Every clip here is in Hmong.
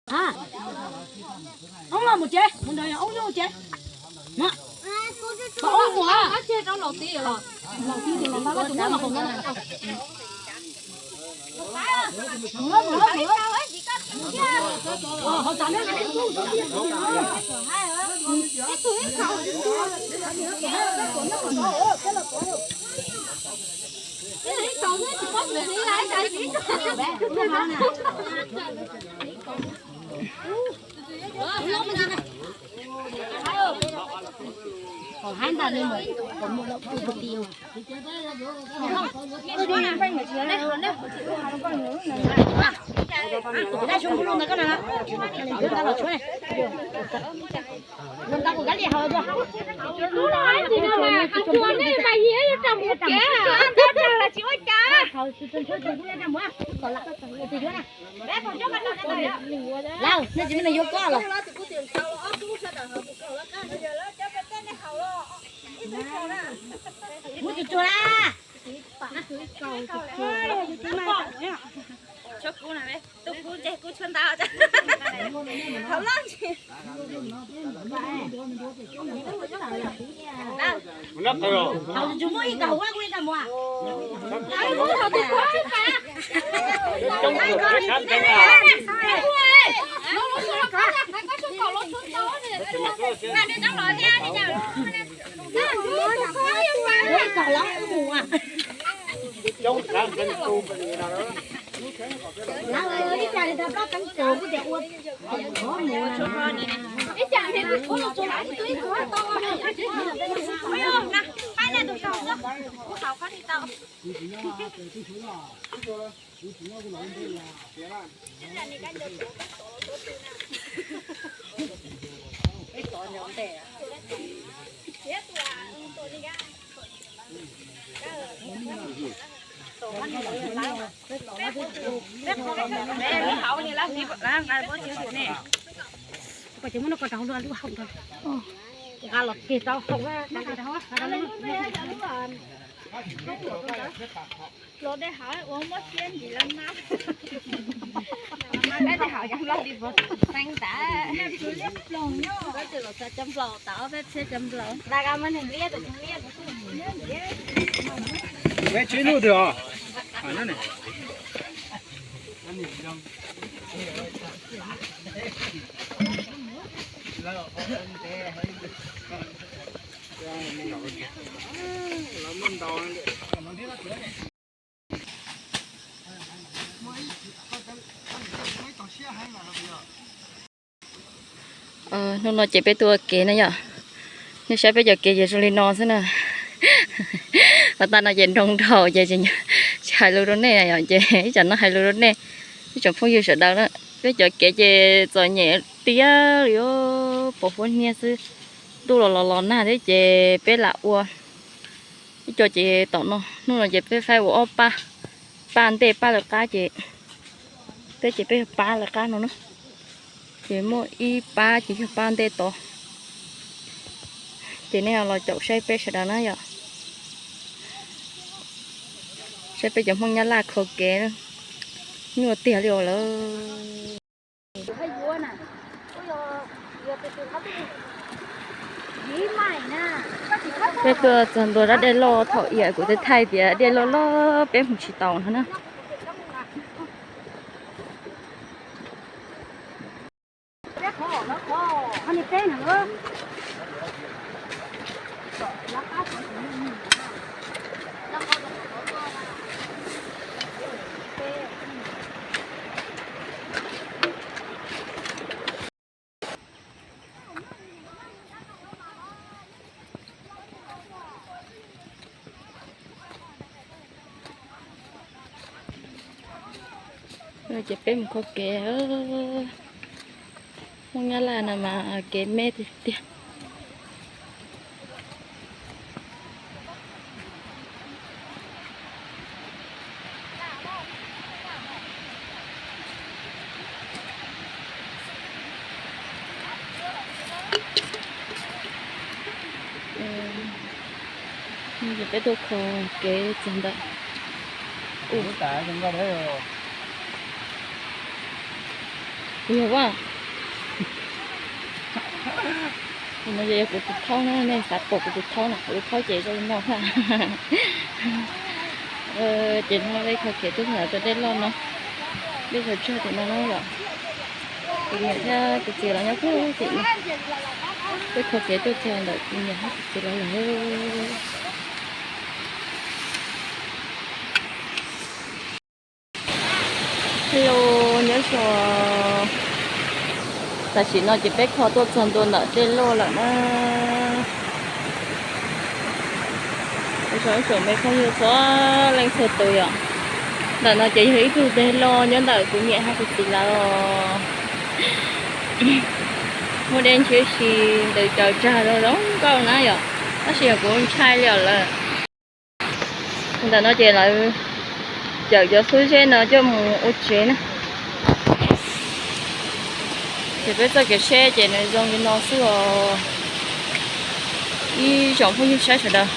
Oob los mus tsev, mus nrog oob nyob tsev. Pab oob mus a. Laus ti ces laus pab, pab tus muab los haus na. Laus, nej tsis muaj neeg yuav koj los? Muab tsuag tsuag na. Tshuab kub na, tus kub ces kub tshuab ntau. Hauv loj ntsis. Hauv tsis muaj ib kas hauv kuj ib kas mus. Los dej haus ua muab xiab ntsis lawm mas. Dej haus yog loj li puas teeb tas. Peb los txog cov nplaum tau, peb txhiab cov nplaum. Peb tsis lub twg os. Hnub no ces peb tuaj ua kev na yom. Nej saib peb cov kev ces zoo li no xwb na. Pas tag no ces nroo dhau ces tsis hais lus rau nej yom, ces ib tsam no hais lus rau nej, ib tsoom phooj ywg sawv daws na. Peb cov kev ces txom nyem tiag li, pos huab hnyiab xwb. Ntuj los los los nag thiab ces peb lam ua ib co ces tom no. Hnub no ces peb faib ua ob pab, pab ntej pab lawv qab ces peb ces peb yog pab lawv qab no na. Ces muaj ib pab ces yog pab ntej tod. Ces nej los caum saib peb sawv daws na yom. Saib peb cov Hmoob Nyab Laj kho kev, nyuaj tiag li os lawm. Peb tuaj txog ntua zaj dej loj thaum ub kuv twb thaij tias dej loj loj peb mus tsis tau no na. Ces peb mus kho kev, Hmoob Nyab Laj no mas kev me tiag tiag. Peb tuaj kho kev txog ntawm ub. Yog a, no yog kuv tus thaub na, nej xav pom kuv tus thaub na, kuv tus thaub ces zoo li no. Ces no peb kho kev tuaj txog ntawm dej loj no, peb tsaug zog tim no na yom. Kuv niam thiab kuv txiv los nyob puag tim no, peb kho kev tuaj txog ntawm kuv niam thiab kuv txiv lawv lawm. Hello, nyob zoo. Tam sim no ces peb kho tuaj txog ntua ntawm dej loj lawm na. Ib tsoom me phooj ywg txhua leej txhua tus yom. Ntawm no ces yog ib tug dej loj nyob ntawm kuv niam thiab kuv txiv lawv os. Muaj dej ntshiab si, ntws caws tsag zoo zoo nkauj na yom. Tab sis yog kuv ntshai li os lawm. Ntawm no ces lawv cawm cov xub zeb no coj mus ua tsev na. Ces peb txoj kev tsheb ces nws zoo li no xwb os. Ib tsoom phooj ywg saib sawv daws,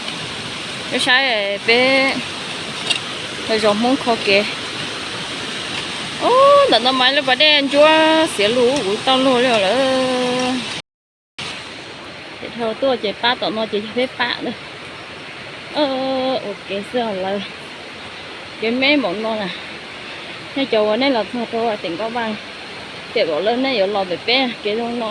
peb saib peb zos Hmoob kho kev. Ub, ntawm no mas lub pas dej ntsuab xiav lug kuv tau luag li lawm. Ces dhau tuaj ces pab tom no ces yog peb pab na. Ua kev xwb os lawm. Kev me npaum no na. Nej cov uas nej los txog rau tim Nkauj Vaj, ces kom lawv nej yuav los pem peb kev zoo no.